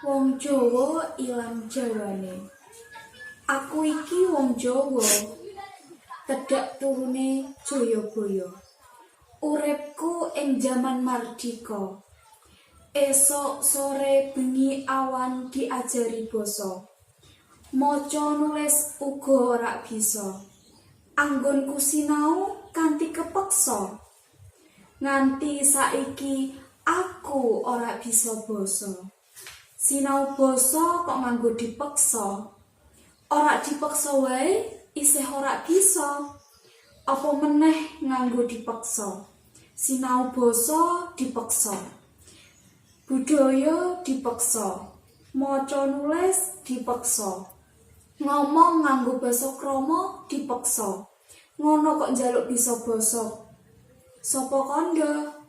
Wong Jawa ilang jawane. Aku iki wong Jawa, tedhak turune Jayabaya. Uripku ing jaman mardika. Esuk, sore, bengi, awan diajari basa. Maca nulis uga ora bisa. Anggonku sinau kanthi kepeksa. Nganti saiki aku ora bisa basa. Sinau basa kok nganggo dipeksa. Ora dipeksa wae isih ora bisa. Apa meneh nganggo dipeksa. Sinau basa dipeksa. Budaya dipeksa. Maca nulis dipeksa. Ngomong nganggo basa krama dipeksa. Ngono kok njaluk bisa basa. Sapa kandha?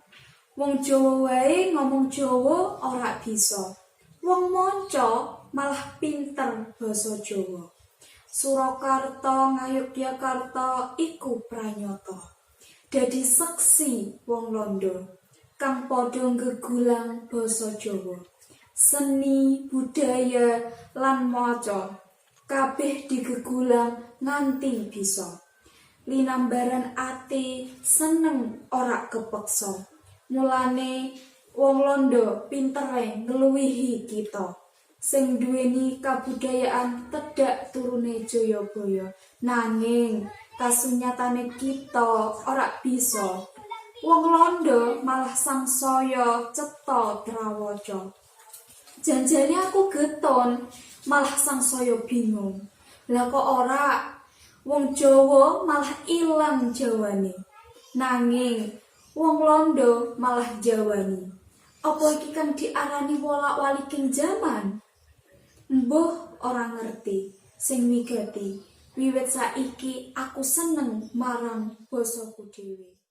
Wong Jawa wae ngomong Jawa ora bisa. Wong manca malah pinter basa Jawa. Surakarta Ngayogyakarta iku pranyata. Dadi seksi wong Londo kang padha nggegulang basa Jawa. Seni, budaya lan maca kabeh digegulang nganti bisa. Linambaran ati seneng ora kepeksa. Mulane wong Londo pintere ngluwihi kita. Sing nduweni kabudayaan tedhak turune Jayabaya. Nanging kasunyatane kita ora bisa. Wong Londo malah sangsaya cetha trawaca. Janjane aku getun, malah sangsaya bingung. Lah kok ora? Wong Jawa malah ilang jawane. Nanging wong Londo malah jawani. Apa iki kang diarani wolak-waliking jaman? Mbuh, ora ngerti. Sing wigati, wiwit saiki aku seneng marang basaku dhewe.